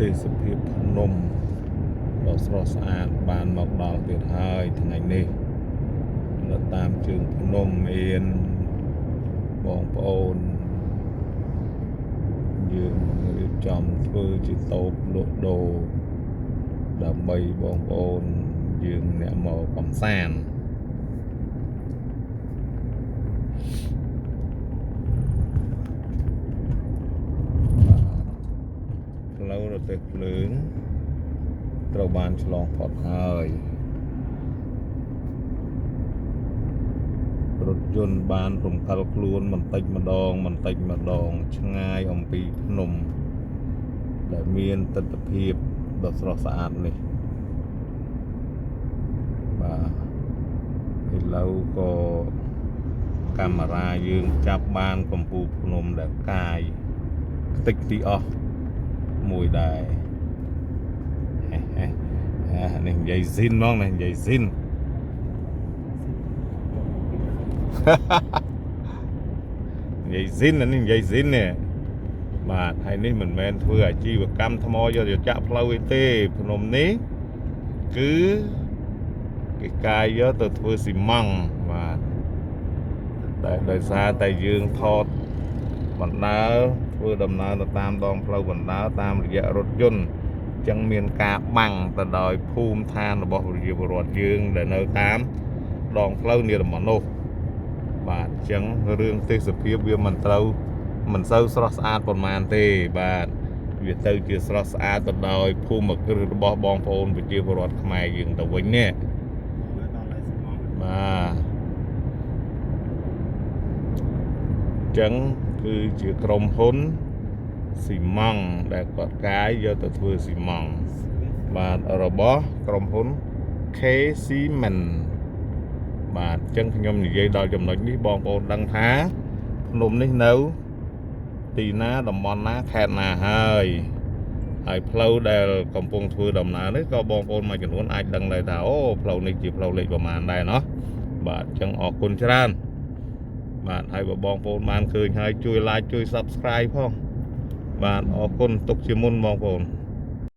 ទេសភាពភ្នំដ៏ស្រស់ស្អាតបានមកដល់ទៀតហើយថ្ងៃនេះនៅតាមជើងភ្នំមានបងប្អូនយើងរៀបចំធ្វើជាតូបលក់ដូរដើម្បីបងប្អូនយើងអ្នកមកកំសាន្ត ផ្លូវរទេះភ្លើងត្រូវបានឆ្លងផុតហើយរថយន្តបានរំកិលខ្លួនបន្តិចម្ដងបន្តិចម្ដងឆ្ងាយអំពីភ្នំដែលមានទិដ្ឋភាពដ៏ស្រស់ស្អាតនេះបាទឥឡូវក៏កាមេរ៉ាយើងចាប់បានកំពូលភ្នំដែលកាយខ្ទេចទីអស់ មួយដែរហេហេអានេះនិយាយស៊ីនហ្មងនេះនិយាយស៊ីននិយាយស៊ីនអានេះនិយាយស៊ីននេះបាទហើយនេះមិនមែនធ្វើអាជីវកម្មថ្មយកទៅចាក់ផ្លូវអីទេភ្នំនេះគឺគេកាយយកទៅធ្វើស៊ីម៉ង់បាទតែដោយសារតែយើងថតបណ្ដើរធ្វើដំណើរទៅតាមដងផ្លូវបណ្ដើរតាមរយៈរថយន្ត ចឹងមានការបាំងទៅដោយភូមិឋានរបស់ប្រជាពលរដ្ឋយើងដែលនៅតាមដងផ្លូវនាតំបន់នោះបាទអញ្ចឹងរឿងទេសភាពវាមិនត្រូវមិនសូវស្រស់ស្អាតប៉ុន្មានទេបាទវាទៅជាស្រស់ស្អាតទៅដោយភូមិគ្រឹះរបស់បងប្អូនប្រជាពលរដ្ឋខ្មែរយើងទៅវិញនេះ ដល់ហើយស្មង បាទអញ្ចឹងគឺជាក្រុមហ៊ុនស៊ីម៉ង់ដែលគាត់កាយយកទៅធ្វើស៊ីម៉ង់ បាទរបស់ក្រុមហ៊ុន K Cement បាទអញ្ចឹងខ្ញុំនិយាយដល់ចំណុចនេះបងប្អូនដឹងថាភ្នំនេះនៅទីណាតំបន់ណាខេត្តណាហើយហើយផ្លូវដែលកំពុងធ្វើដំណើរនេះក៏បងប្អូនមួយចំនួនអាចដឹងដែរថាអូផ្លូវនេះជាផ្លូវលេខប្រមាណដែរណោះបាទអញ្ចឹងអរគុណច្រើនបាទហើយបើបងប្អូនបានឃើញហើយជួយ like ជួយ Subscribe ផងបាទអរគុណទុកជាមុនបងប្អូន។